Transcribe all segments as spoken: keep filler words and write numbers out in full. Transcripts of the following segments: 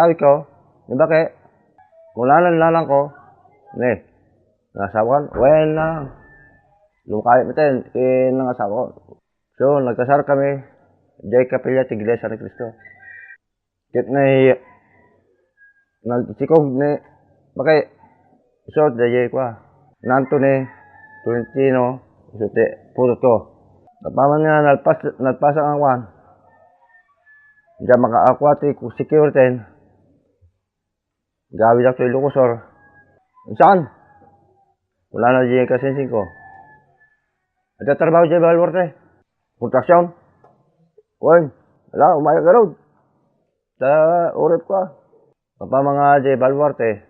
Sabi ko, "Ni baki, kunana ni nanangko, ni, nangasawakan?" "Wen lang. Lumakayo met ken nangasawak." So, nagkasar kami, diay kapilya ti Iglesia ni Cristo. Ket ni, nagsikog ni, baki, isu ti daydiay kua, ni Anthony Tolentino, isu ti pudotko. Apaman nga nalpas-, nalpasak nga kuan, diak makaakua ti security, gawidakto Ilocosur. Saan? Kunana diay kasingsingko. Adda trabaho diay baluarte. Construction. Wen, ala, umayak garud. Ta, urip ko, ah. Apaman nga diay baluarte,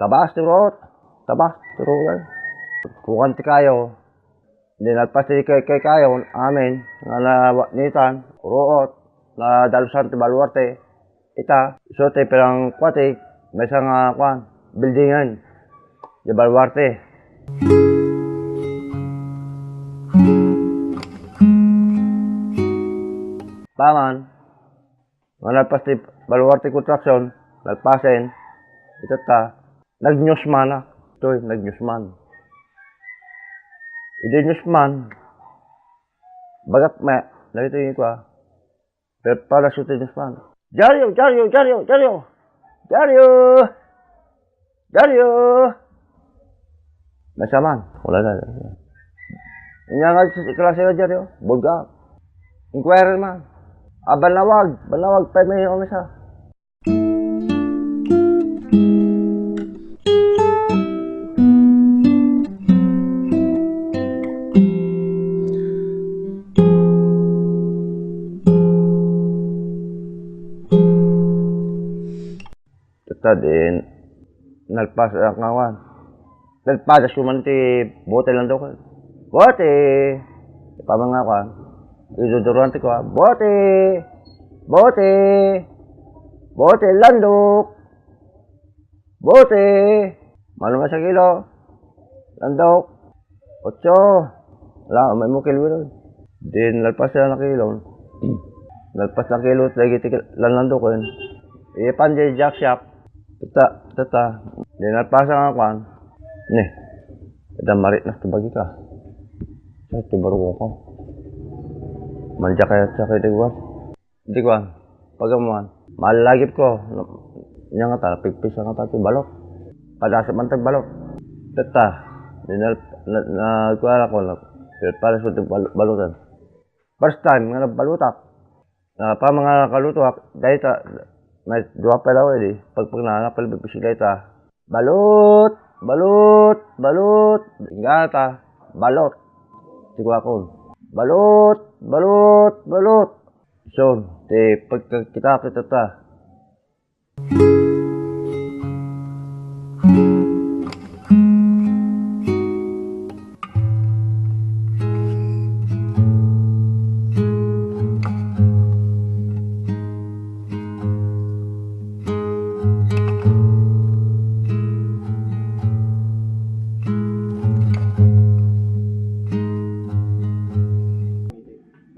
tabas ti ruot. Tabas ti ruot. Kuan ti kayo. Di nalpas ti kay, kay kayo, amin, nga nawatnitan, ruot, nadalusan ti baluarte. Ita, isu ti pinangkuatik, maysa nga kuan, buildingen. Di baluarte. Apaman, nga nalpas ti baluarte construction, nalpasen, itatta, nagnews man, ah. Toy, nagnews man. Idi news man, bagak me, dagiti kua, perpara ti news man. Diario, diario, diario, diario! Diario! Diario! Maysa man. Wala na. Inya nga klase nga diario, bulga. Inquirer man. Ah, banawag, banawag, pay may umisa. Tatta, di nalpas a ngawan. Nalpadas ko man ti bote landok. Bote! Apaman nga kuan, iduduruan ti kua, "Bote! Bote! Bote, landok! Bote! Mano nga sa kilo? Landok! Otso!" Ala, umay mo kilo. Di nalpas na kilo. Nalpas na kilo, dagiti landok, eh. Ipan di jack shop. Tatta, tatta. Di nalpas nga kuan. Ni, kada marit na ti bagi ka. Sa ti baro ko. Manja kaya sa kaya di kuan. Di kuan. Pagamuan. Malagip ko. Nya nga ta, pigpis nga ta ti balot. Padasat man ti balot. Tatta. Di na, na, na, kuan ako, na, para sa ti bal-, balotan. First time nga nagbalutak. Ah, pa mga kalutuak, dayta, may dua pa daw, eh, di. Pagpagnana, palibigpisi dayta. Balut! Balut! Balut! Inggana ta, balot. Ti kuakon. Balut! Balut! Balut! So, ti pagkakita kita ta.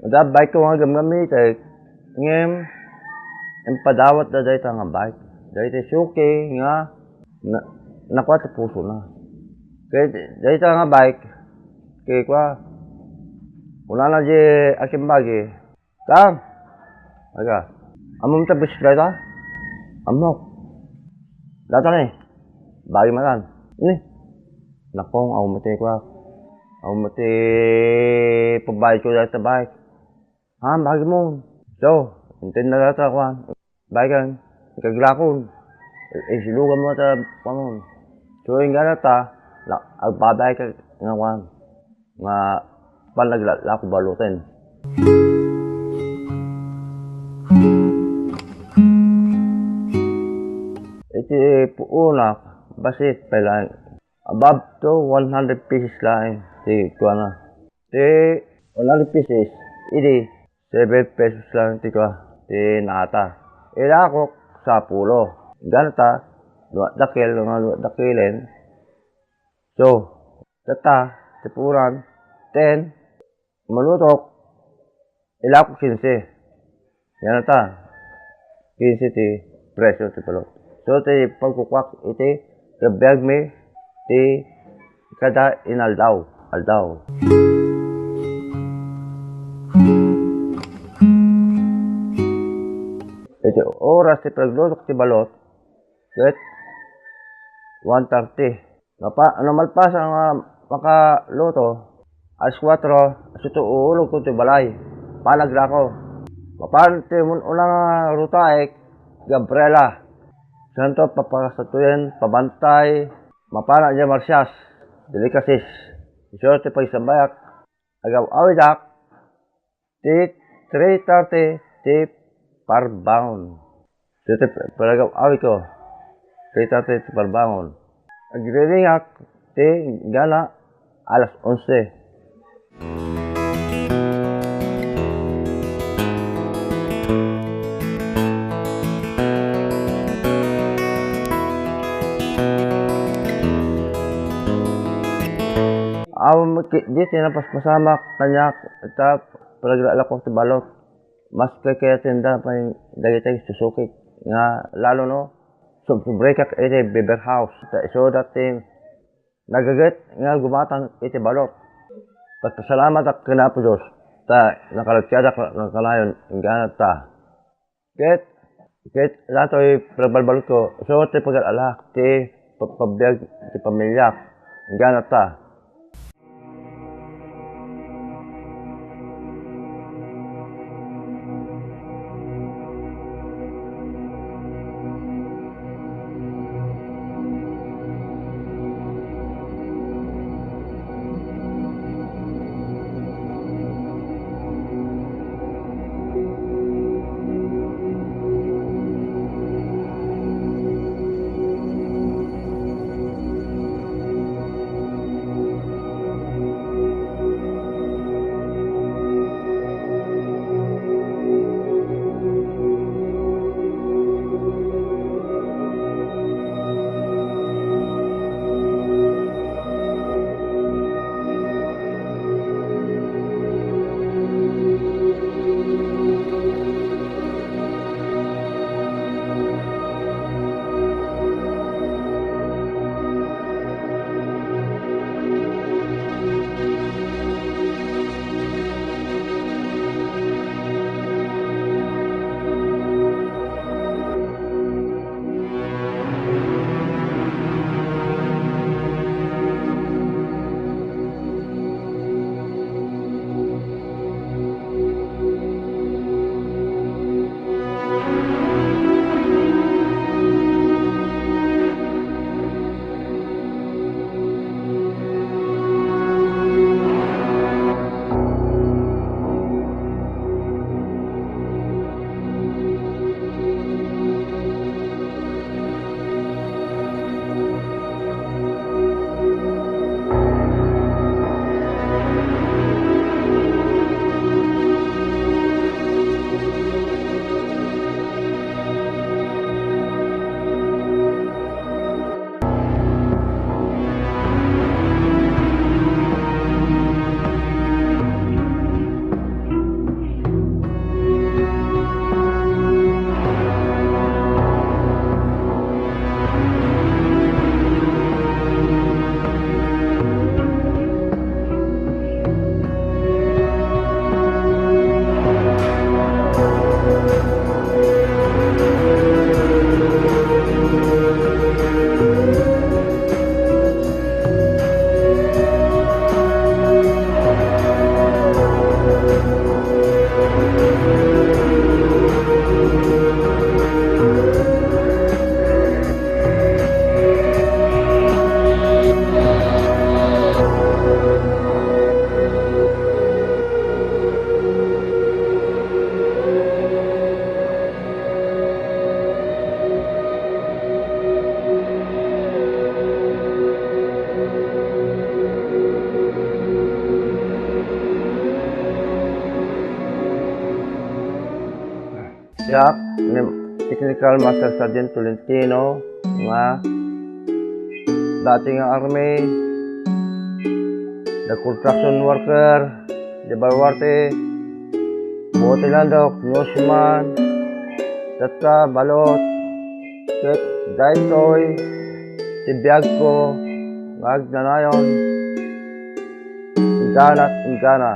Adda bike ko nga gamgamitek, ngem impadawatda dayta nga bike. Dayta suki nga na-, nakua ti pusona. Kay dayta nga bike, kay kua, kunana di akimbagi, "Tang, aga, ammom ta bisikleta?" "Ammok." "Data ni, bagi matan." "Ni?" "Nakong, aw mati kua. Aw mati pagbayad ko dayta bike." "Ha, bagimon." So, intinna data kuan. Bagan, ikaglakon. Isilugan mo ta, kuan. So, inggana ta, na, agbabay ka nga kuan. Nga, pan naglalako baloten. Iti puunak, basit pa lang. Above to one hundred pesos lang. Ti, kuan na. Ti one hundred pesos, idi seven pesos lang ti kua, ti naata. Ilakok sapulo. Ganta, luat dakil, nga luat dakilen. So, tatta, ti puran, ten, manutok, ilakok kinse. Yan ta, kinse ti presyo ti balot. So, ti pagkukuak iti biagmi ti kada inaldaw, aldaw. Iti oras ti paglutok ti balot, ket one thirty. Mapa-, no malpasan nga makaluto, alas kuwatro, asito uulogko ti balay. Panagrako. Mapan ti mun-una nga rutaek, Gabriela. Santo, papakasatuyen, pabantay, mapana dia marsias, delicacies. Isu ti pagsambayak, agaw-awidak, ti three thirty ti parbangon. Iti panagaw-awidko, three thirty ti parbangon. Agriringak ti gana alas onse. Awan met ketdi ti napaspasamak kaniak, ta panagraalakok ti balot. Mas kayatenda pay dagiti susukik nga lalo no, sub-, subrekak iti beber house. Ta isuda ti nagaget nga gumatang iti balot. Paspasalamatak ken Apo Dios, ta nakaragsiadak nga kanayon, inggana ta. Ket, ket datoy pagbalbalutko, isu ti pagad-alak ti pa-, pagbiag ti pamiliak, inggana ta. Siak ni Technical Master Sergeant Tolentino nga dati nga army, the construction worker, the baluarte, buot ti landok, newsman, tatta, balot, Ket daytoy ti biagko nga agnanayon, inggana't inggana.